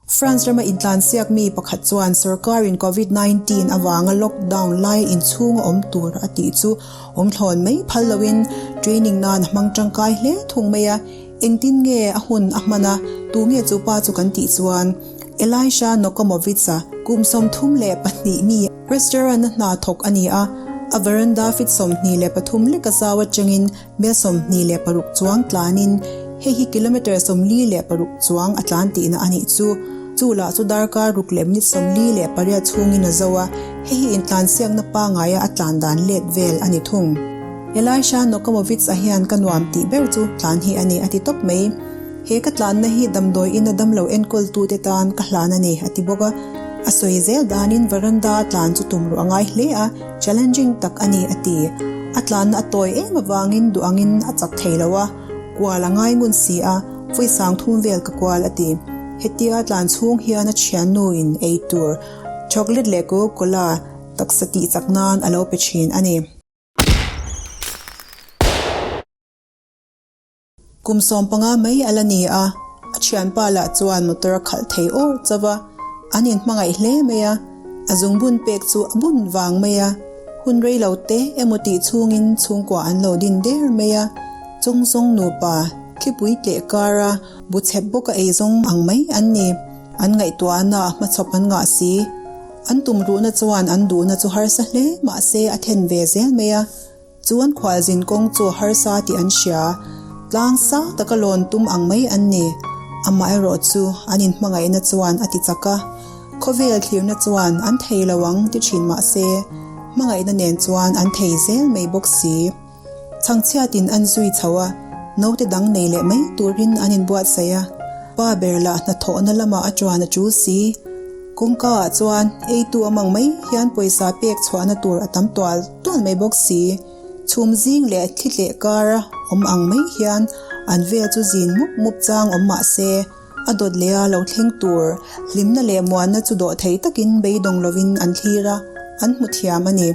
France rama intlansiak mi pakhat chuan sorkarin Covid 19 avanga lockdown lai inchhunga awm tur a tih chu awm thlawn mai phal loin training nan a hmang tangkai hle thung mai a, engtin nge a hun a hman a, tu nge chu pa chu kan tih chuan Elisha Nokomovitz-a kum 32 mi restaurant a hna thawk a ni a, a veranda feet 23 lek a zau atangin Mel 26 chuang tlanin hei hi kilometre 46 chuang a tlan tihna a nih chu. Chu lah chu darkar ruk leh minute 48 chhungin a zo a, hei hi intlansiakna pangaia a tlan dan let vel a ni thung. Elisha Nokomovitz-a hian ka nuam tih ber chu tlan hi a ni a ti tawp mai. He ka tlanna hi damdawi ina damlo enkawltute tan ka hlan a ni a ti bawk a. A sawi zel danin veranda a tlan chu tum ruh a ngai hle a, challenging tak a ni a ti. A tlanna a tawi em avangin duh angin a chak thei lo a, kual a ngai ngun si a, vawi sang thum vel ka kual a ti. Hetia tlan chhung hian a thiannu in ei tur chocolate leh coca cola taksa tih chak nan a lo pe thin a ni. Kum 15 mai a la ni a, a thianpa lah chuan motor a khalh thei awr chauh a, an inhmangaih hle mai a, a zungbun pek chu a bun vang mai a, hun rei lo te emaw tih chhungin chhungkua an lo din der mai a, chawngzawng nupa thlipui tleh kara bu chep bawka eizawng ang mai an ni, an ngaihtuahna a hmachhawp an ngah si, an tumruhna chuan an duhna chu harsa hle mahse a then ve zel mai a. Chuan khualzin kawng chu harsa tih an hria, tlang sang taka lawn tum ang mai an ni. Amaherawh chu an inhmangaihna chuan a ti chak a, khawvel thlirna chuan an thei lo ang ti thin mah se, hmangaihna nen chuan an thei zel mai bawk si. Chhangchhiatin an zui chho a, naute dang nei leh mai turin an inbuatsaih a, pa ber lah hnathawhna lamah a tuan a tul si. Kawngka ah chuan eitu a mang mai hian pawisa pek chhuahna tur a tam tual tual mai bawk si. Chhum zing leh thli tleh kara awm ang mai hian an vel chu zin mup mup chang awm mah se, a dawt leh a lo thleng tur hlimna leh muanna chu dawh thei takin beidawng lovin an thlir a, an hmu thiam a ni.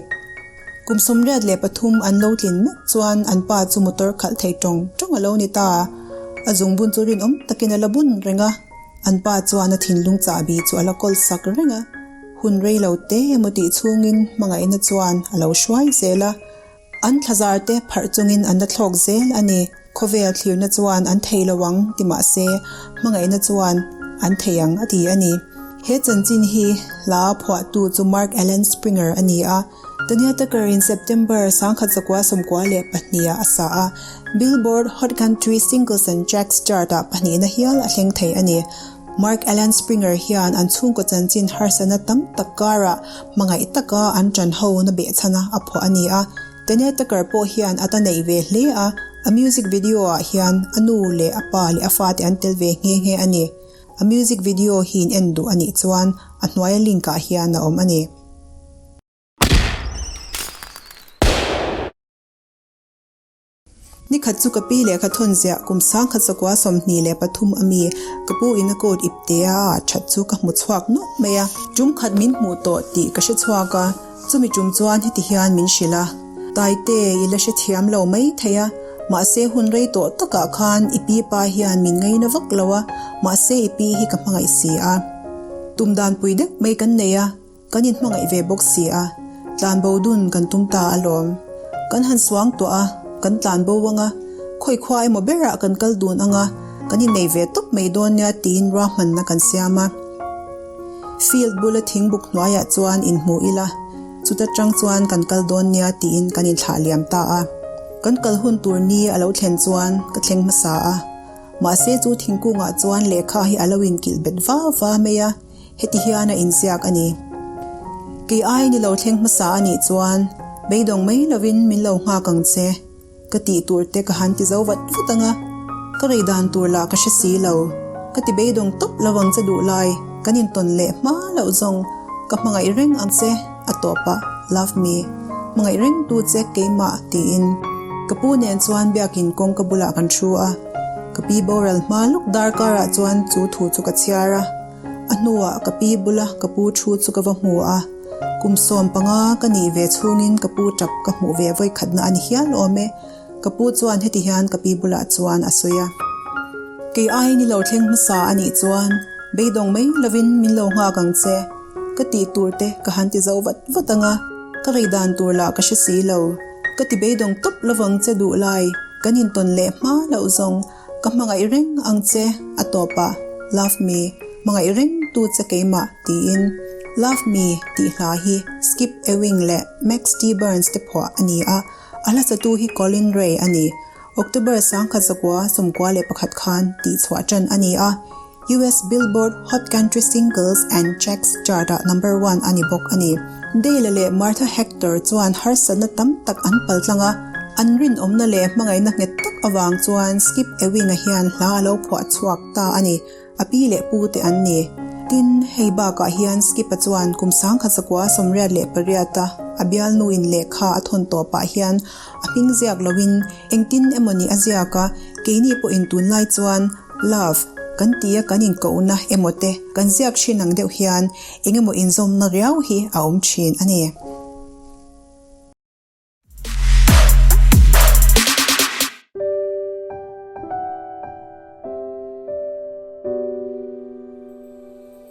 Kum 83 an lo tlin meuh chuan an pa chu motor khalh thei tawng tawng a lo ni ta. A zungbun chu rinawm takin a la bun reng a. An pa chuan a thinlung chahbi chu a la kawl sak reng a, hun rei lo te emaw tih chhungin hmangaihna chuan a lo hruai zel a, an thlazar te pharh chungin an la thlawk zel a ni. Khawvel thlirna chuan an thei lo ang ti mah se, hmangaihna chuan an thei ang a ti a ni. He chanchin hi hla phuahtu chu Mark Alan Springer a ni a. Tanya Tucker in September 1992 ah a sa a, Billboard Hot Country Singles and Tracks chart ah pahnihna hial a thleng thei a ni. Mark Alan Springer hian an chhungkaw chanchin harsatna tam tak karah hmangaih taka an ṭan ho na behchhana a phuah a ni a. Tanya Tucker pawh hian a ta neih ve hle a, a music video ah hian a nu leh a pa leh a fate an tel ve nghe nghe a ni. A music video hi in en duh a nih chuan a hnuaia link ah hian a awm a ni. Nikhat chu ka pi leh ka thawn ziah kum 1923 a mi ka pu in a coat ip te a ah that chu ka hmu chhuak nawk mai a. Tum khat min hmuh tawh tih ka hre chhuak a, chumi tum chuan heti hian min hrilh a, Taite i la hrethiam lo mai thei a, mahse hun rei tawh takah khan i pi pa hian min ngaina vak lo a, mahse i pi hi ka hmangaih si a. Tum dan pui deuh mai kan nei a. Kan inhmangaih ve bawk si a, tlanbo dun kan tum ta alawm. Kan han suang tuah a, kan tlanbo ang a, khawi khua emaw berah kan kal dun ang a, kan innei ve tawp mai dawn nia tiin ruahmanna kan siam a. Field bula thingbuk hnuaiah chuan inhmu ila, chuta tang chuan kan kal dawn nia tiin kan inthlah liam ta a. Kan kal hun tur ni a lo thlen chuan ka thleng hmasa a, mahse chu thingkungah chuan lehkha hi a lo inkilh bet va va mai a. Heti hian a inziak a ni. Kei ai ni lo thleng hmasa a nih chuan beidawng mai lovin min lo nghak ang che. Ka tih tur te ka han ti zo vat vat ang a, ka rei dan tur lah ka hre si lo. Ka ti beidawng tawp lo ang che duh lai, kan intawn leh hma loh zawng ka hmangaih reng ang che a tawp a, love me, hmangaih reng tu che keimah tiin. Ka pu nen chuan biakin kawngka bulah kan thu a, ka pi boral hma lawk darkarah chuan chu thu chu ka chhiar a. A hnuah ka pi bula ka pu thu chu ka va hmu a, kum 15 ka nih ve chhungin ka pu tap ka hmuh ve vawikhatna a ni hial awm e. Ka pu chuan heti hian ka pi bulah chuan a sawi a. Kei aiin i lo thleng hmasa a nih chuan. Beidawng mai lovin min lo nghak ang che. Ka tih tur te ka han ti zo vat vat ang a, ka rei dan tur lah ka hre si lo. Ka ti beidawng tawp lovang che duh lai, kan intawn leh hma loh zawng ka hmangaih reng ang che a tawp a, Love me, hmangaih reng tu che keimah tiin Love me tih hla hi Skip Ewing leh Max T Burns te phuah a ni a, a hla satu hi Colin Ray a ni. October 1991 khan tihchhuah tan a ni a, US Billboard Hot Country Singles and Tracks chart-ah number one a ni bawk a ni. Dale leh Martha Hector chuan harsatna tam tak an paltlang a, an rinawmna leh hmangaihna nghet tak avang chuan Skip Ewing-a hian hla a lo phuah chhuak ta a ni. A pi leh pu te an ni. Tin, hei bakah hian Skip-a chuan kum 1988-a a bialnuin lehkha a thawn tawpah hian a hming ziak loin engtin emawni a ziak a, keini pawhin tunlai chuan love kan tia kan inkohna emaw te kan ziak thin ang deuh hian engemaw inzawmna riau hi a awm thin a ni.